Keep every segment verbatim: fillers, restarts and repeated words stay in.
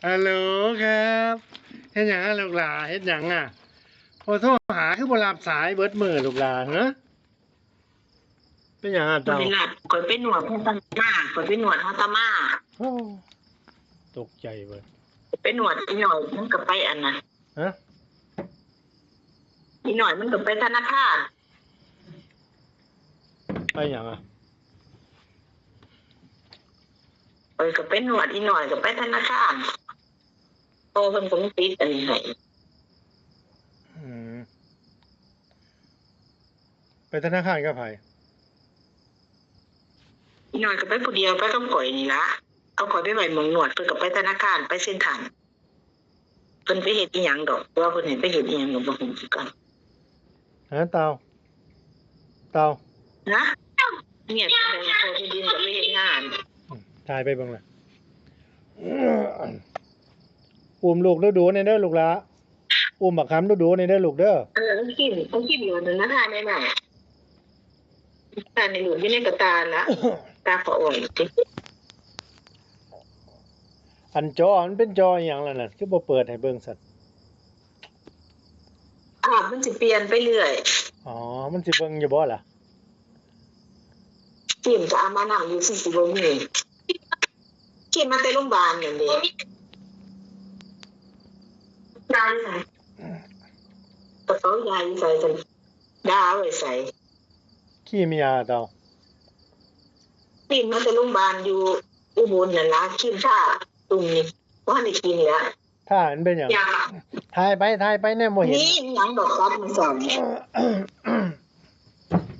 ฮัลโหลครับ เฮ็ดหยังอะลูกหลา เฮ็ดหยังอะ โอ้ โทรหาคือบ่รับสายเบิดมื้อลูกหลา ฮะ เป็นหยังอะ บ่ เจ้า ได้รับ ข้อยไปนวดหัวตะมา ข้อยไปนวดหัวตะมา โอ้ ตกใจเบิด ไปนวดอีหน่อย มันก็ไปอันน่ะ ฮะ อีหน่อยมันก็ไปธนาคาร ไปหยังอะ เออ ก็ไปนวด อีหน่อยก็ไปธนาคาร พ่อเพิ่นก็มาปิดอันนี้ให้ อืม ไปธนาคารกับไผ อีหน่อยก็ไปผู้เดียว ไปกับข้อยนี่ล่ะ เอาข้อยไปไว้หม่องนวด เพิ่นก็ไปธนาคาร ไปเซ็นทรัล เพิ่นไปเฮ็ดอีหยังดอก ว่าเพิ่นให้ไปเฮ็ดอีหยังก็บ่ฮู้คือกัน ฮะ เต่า เต่า นะ เนี่ย เพิ่นไปเฮ็ดงาน อืม ถ่ายไปเบิ่งล่ะ อุ้มลูกดูๆ แหน่เด้อลูกหลา อุ้มบักหำดูๆ แหน่เด้อลูกเด้อ เออ เอากิน เอากินอยู่นั่นนะ ถ่ายได้ไหม ตาในหลุมอยู่ในกระตาละ ตาขออ่อน อันจอมันเป็นจออีหยังล่ะนั่น คือบ่เปิดให้เบิ่งซั่น ภาพมันสิเปลี่ยนไปเรื่อย อ๋อ มันสิเบิ่งอยู่บ่ล่ะ ครีมก็เอามานำอยู่ สิ สิบ่มี ครีมมาแต่โรงพยาบาลนั่นเด้ ยาอยู่ไส กระเป๋ายาอยู่ไส ยาเอาไว้ไส ครีมยาเจ้า ครีมมาแต่โรงพยาบาลอยู่อุบลนั่นล่ะ ครีมทาตุ่มนี่ บ่ทันได้กินแล้ว ทามันเป็นหยัง ยา ถ่ายไป ถ่ายไป แนมบ่เห็น นี่หยังดอกครับมื้อเช้านี่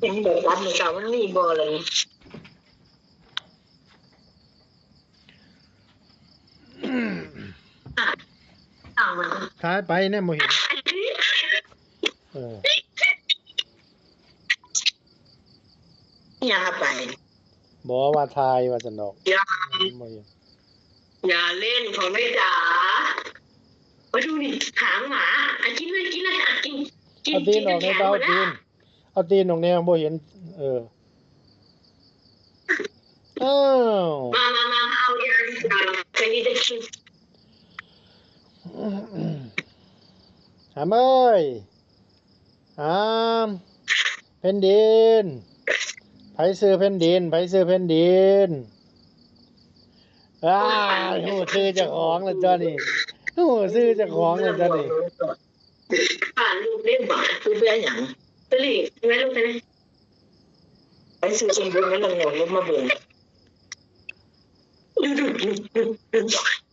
หยังดอกครับมื้อเช้ามันมีบ่ล่ะนี่ อ่ะ เอามา ถ่ายไป แนมบ่เห็น เออ อย่าไป บอกว่าถ่ายว่าซั่นดอก อย่า บ่เห็น อย่าเล่นของแม่จ๋า มาดูนี่ หางหมา อ่ะ กินเลย กินเลย อ่ะ กิน กิน เอาตีนออก กินจนแขนหมดแล้ว แหน่เบาตีน เอาตีนออกแหน่ บ่เห็น เออ อ้าว มา มา มา มา เอายาดีกว่า จะดีจะกิน หามเอ้ย หาม แผ่นดิน ไผชื่อแผ่นดิน ไผชื่อแผ่นดิน อ้าย ฮู้ชื่อเจ้าของแล้วตอนนี้ ฮู้ชื่อเจ้าของแล้วตอนนี้ อ่านรูปเล่มบ่ รูปเล่มหยัง ตะลี่ แม่ลูกนะ ไปซื้อสมุดมาลองหน่อย ลงมาเบิ่ง ดู ดู ดู ดู ดู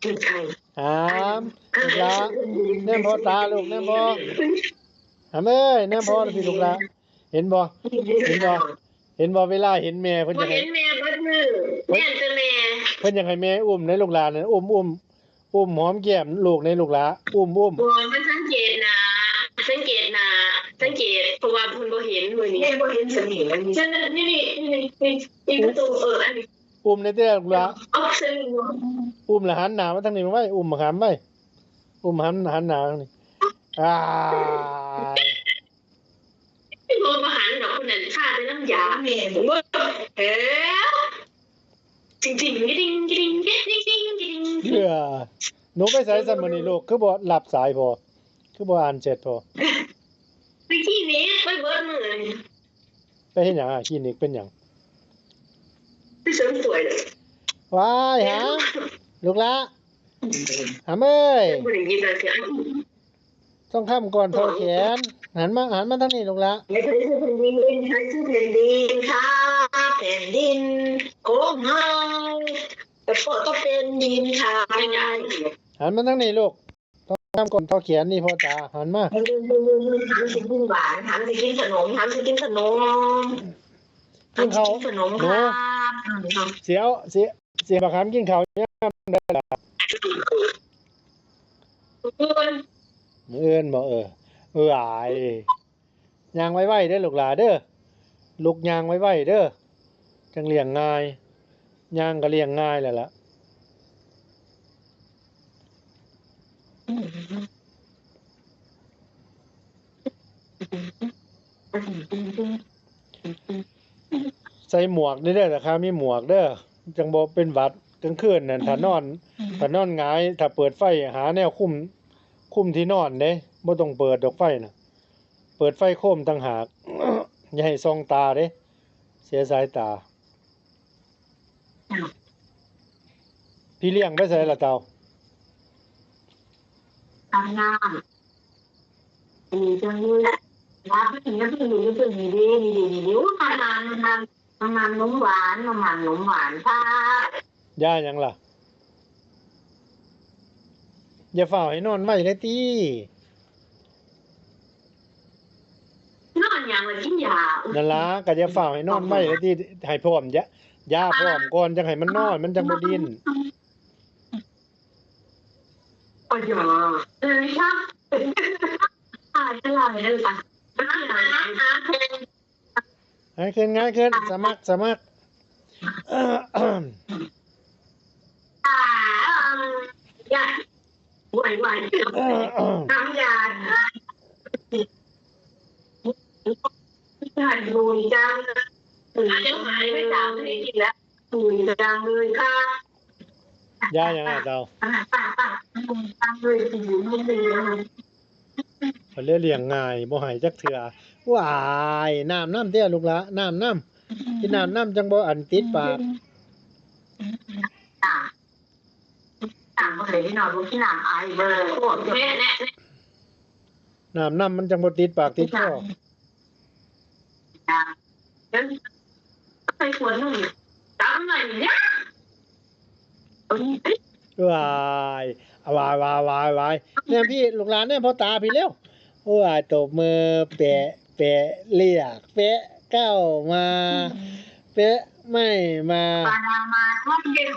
ดูใคร หาม ลูกหลา แนมพ่อตาลูก แนมพ่อ หามเอ้ย แนมพ่อพี่ลูกหลา เห็นบ่ เห็นบ่ เห็นบ่ เวลาเห็นแม่เพิ่น บ่ อยากให้ เห็นแม่เบิดมื้อ เพิ่น แม่นแต่แม่ เพิ่นอยากให้แม่อุ้มในลูกหลานน่ะ อุ้ม อุ้ม อุ้มหอมแก้มลูกในลูกหลา อุ้ม อุ้ม บ่ มันสังเกตหน้า สังเกตหน้า สังเกต เพราะว่าเพิ่นบ่เห็นมื้อนี้ แม่บ่เห็นสนิทเลย นี่ นี่ นี่ นี่ นี่ประตู เออ อันนี้ อุ้มในเด้อลูกหลา เอาสนิท อุ้มแล้วหันหน้ามาทางนี้ไว้ อุ้มมาหันไว้ อุ้มหัน หันหน้ามาทางนี้ อ้าย โทรมาหันดอกคนนั้น ข้าไปน้ำยา แม่บอกว่า เออ จริงๆ จริงๆ จริงๆ จริงๆ จริงๆ เชื่อ หนูไปไสซั่นมื้อนี้ลูก คือบ่รับสายพ่อ คือบ่อ่านแชทพ่อ ไปคลินิก ไปเบิดมื้อ ไปเฮ็ดหยังอะ คลินิกเป็นหยัง ไปเสริมสวยเลย ว้าย หา ลูกหลา หามเอ้ย บ่ได้ยินเลยเสียง ต้องค้ำก้อนเท่าแขน หันมา หันมาทางนี้ลูกหลา ให้คือแผ่นดิน ให้คือแผ่นดินค่ะ แผ่นดินของเฮา แต่พ่อก็เป็นดินค่ะ หันมาทางนี้ลูก ต้องค้ำก้อนเท่าแขนนี่พ่อจ๋า หันมา หันสิกินหวาน หันสิกินขนม หันสิกินขนม กินข้าว หันสิกินขนม หนู ครับ สิเอา สิ สิบักหำกินข้าวยามใดล่ะ มื้ออื่น มื้ออื่นบ่ เออ เออ อ้าย ย่างไวๆ เด้อลูกหลาเด้อ ลุกย่างไวๆ เด้อ จั่งเลี้ยงง่าย ย่างก็เลี้ยงง่ายแล้วล่ะ ใส่หมวกนี่เด้อนะครับ มีหมวกเด้อ จั่งบ่เป็นหวัด กลางคืนนั่น ถ้านอน ถ้านอนหงาย ถ้าเปิดไฟ หาแนวคุม คุมที่นอนเด้ บ่ต้องเปิดดอกไฟน่ะ เปิดไฟโคมต่างหาก อย่าให้ส่องตาเด้ เสียสายตา พี่เลี้ยงไปไสล่ะเต้า? อาบน้ำ ดีจังเลย รับไม่ถึงนาที นี่เพิ่งดีเด้ นี่เด้ นี่เด้ โอ้ย มา มา มา มา นมหวาน มา มา นมหวานค่ะ ยาหยังล่ะ? อย่าฟ้าวให้นอนไวเลยติ นอนหยังล่ะ กินยา นั่นล่ะ ก็อย่าฟ้าวให้นอนไวเลยติ ให้พร้อมยา ยาพร้อมก่อน จั่งให้มันนอน มันจั่งบ่ดิ้น โอ้ย เออ ครับ อ่า จะหลับเลยค่ะ ง่ายขึ้น ง่ายขึ้น สมัคร สมัคร อ่า อ่า อย่า ไหวๆ ทำยา หายโหยจัง เดี๋ยวหายไม่ตามไม่ได้กินแล้ว โหยจังเลยค่ะ ยาหยังอ่ะเจ้า? อ่ะ ปะ ปะ โหยจังเลย โหยจังเลย เพิ่นเลยเลี้ยงง่าย บ่ให้จักเทื่อ ว้าย น้ำนำเด้อลูกหลา น้ำนำ กินน้ำนำจั่งบ่อันติดปาก อ่ะ น้ำบ่ให้นอน บ่กินน้ำไอเบิด โอ้ย แม่ แม่ น้ำนำมันจั่งบ่ติดปากติดคอ อ่ะ ใส่ขวดหนึ่ง ตามหน่อยเนี่ย ว้าย ว้าย ว้าย ว้าย ว้าย แนมพี้ ลูกหลานแนมพ่อตาพี้เร็ว ว้าย ตบมือ แปะ แปะ เรียก แปะ เข้ามา แปะ ไม่มา ปานามาท่านเดียว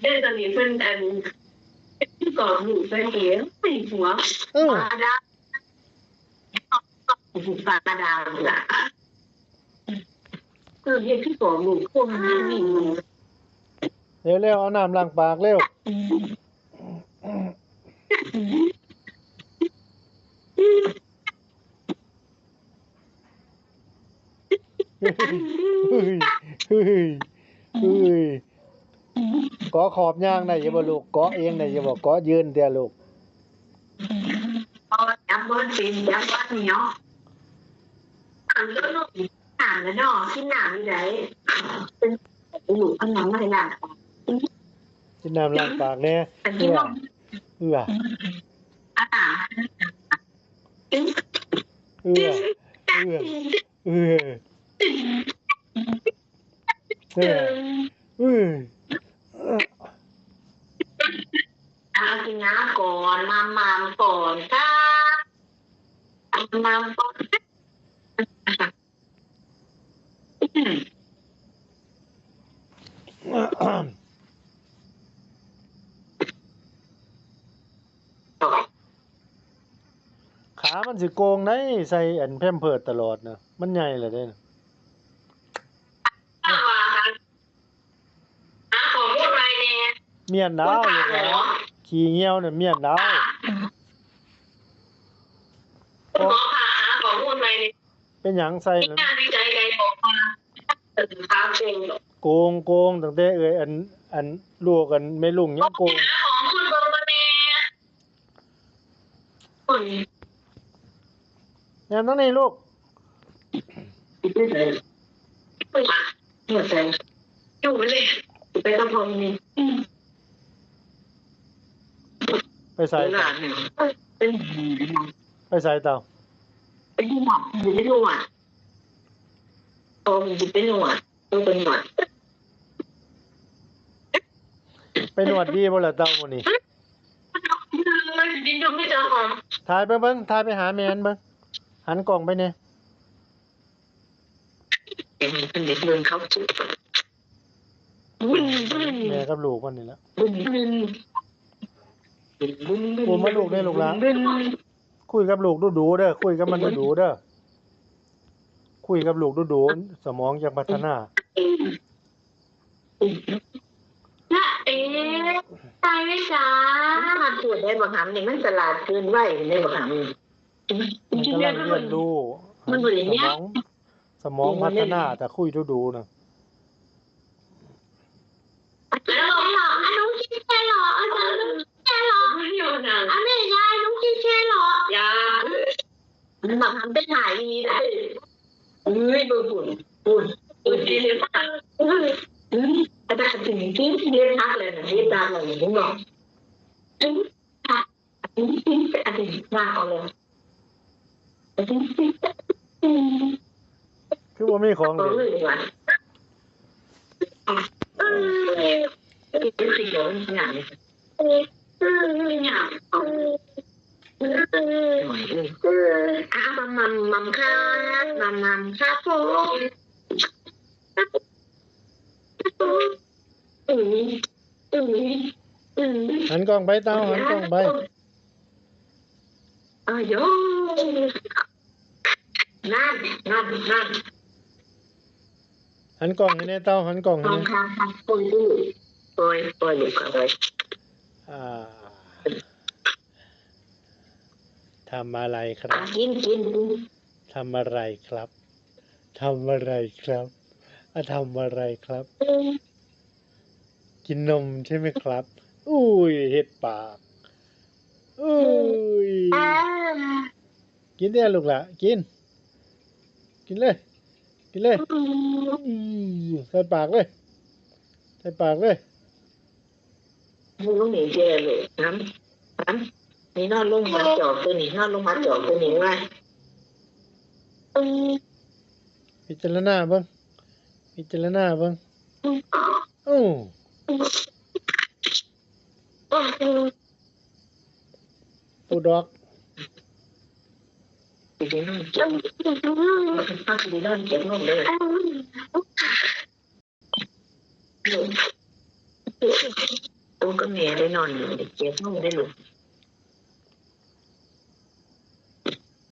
เด้อ ตอนนี้เพิ่น อัน ที่กองอยู่เพิ่นเอง ไม่หัว เออ ปาดา ปาดาล่ะ เออ เฮ็ดคือของลูกคนนี้นี่ เร็วๆ เอาน้ำล้างปากเร็ว เฮ้ย เฮ้ย เฮ้ย เกาะขอบยางได้อยู่บ่ลูก? เกาะเองได้อยู่บ่? เกาะยืนเตี้ยลูก เอาจับบ่เป็น จับบ่เหนียว อันนี้ลูก น้ำแล้วเนาะ กินน้ำอยู่ไหน? เป็น ลูกเอาน้ำมาให้ล้างปาก กินน้ำล้างปากแน่ อันนี้ เอื้อ น้ำ เอื้อ อ่า เอื้อ เอื้อ เออ เออ เออ เอากินน้ำก่อน มามๆ ก่อนค่ะ มามๆ ก่อน ขามันสิโก่งได๋ ใส่อันแพมเพิร์สตลอดนะ มันใหญ่แล้วเด้ หาข้อมูลใหม่แน่ เมียนดาว คุณป้า ลูกหลา หมอ ขี้เหี่ยวน่ะเมียนดาว คุณหมอคะ หาข้อมูลใหม่แน่ เป็นหยังใส่ มีงานวิจัยใดบอกว่า เออ ขาโก่ง โก่ง โก่ง ตั้งแต่เอื้อยอัน อันลูกอันแม่ลุงยังโก่ง หาข้อมูลเบิ่งมาแน่ คน แนมทางนี้ลูก ไปไหน? ไปหา อยู่ไส? อยู่เลย ไปกับพ่อนี่ อืม ไปไส ไปหาเนี่ย เป็น ไปไสเต้า? ไปนวด ไปนวด พ่อมันสิไปนวด ไปนวด ไปนวดดีบ่ล่ะเต้ามื้อนี้? ดินดงไม่เจอของ ถ่ายไปเบิ่ง ถ่ายไปหาแม่มันเบิ่ง หันกล้องไปแหน่ เห็นเพิ่นเด็กเบิ่งเขาจุ๊บ แม่กับลูกมันนี่ล่ะ โอ้ มาลูกเด้อลูกหลาน คุยกับลูกดูๆ เด้อ คุยกับมันดูๆ เด้อ คุยกับลูกดูๆ สมองจั่งพัฒนา จ๊ะเอ๋ ตายไหมจ๊ะ มันพูดได้บักหำนี่ มันฉลาดเกินวัยในบักหำนี่ มันกำลังเรียนรู้ มันบ่ได้ สมอง สมองพัฒนา แต่คุยดูๆ น่ะ แล้วบอกให้เรา แครอท อาจารย์ แครอท ไม่เอานะ อันนี้ยาย น้องกินแครอท อย่า มันทำได้หายดีนะ เฮ้ย เบิ่งหุ่น หุ่น หุ่นดีเลยมาก เฮ้ย เฮ้ย อาจารย์ ถึงที่เรียนพักเลยนะ เรียนพักเลย ผมบอก อืม ค่ะ อันนี้ อันนี้ มาเอาเลย อันนี้ คือบ่มีของ เอา เล่น เลยดีกว่า อ่ะ เออ เป็นสิ่งของอย่างนี้ เออ อย่าง เออ เออ อ่ะ มัมมัมมัมครับ มัมมัมครับผม อืม อืม อืม หันกล้องไปเต้า หันกล้องไป อ้าวโย นั่น นั่น นั่น หันกล้องให้แน่เต้า หันกล้องให้ ทอง แน่ คำ ทอง คำ โอ้ย โอ้ย โอ้ย ลูก โอ้ย อ่าทำอะไรครั อ่ะ บ กิน กิน กิน ทำอะไรครับ ทำอะไรครับ อ่ะ ทำอะไรครับ อืม กินนมใช่ไหมครับ อุ้ย เฮ็ดปาก อุ้ย อ่า กินเด้อลูกหล่ะ กิน กินเลย กินเลย อืม อืม ใส่ปากเลย ใส่ปากเลย ลูกหนีเจอเลย น้ำ น้ำ นี่นอนลงมาจอบตัวนี้ นอนลงมาจอบตัวนี้ว่า อืม พิจารณาเบิ่ง พิจารณาเบิ่ง อืม อู้ อืม ปูดอก สิได้นอนเก็บ พักสิได้นอนเก็บนมเลย โตกับแม่ได้นอนอยู่ ได้เก็บนมได้ลูก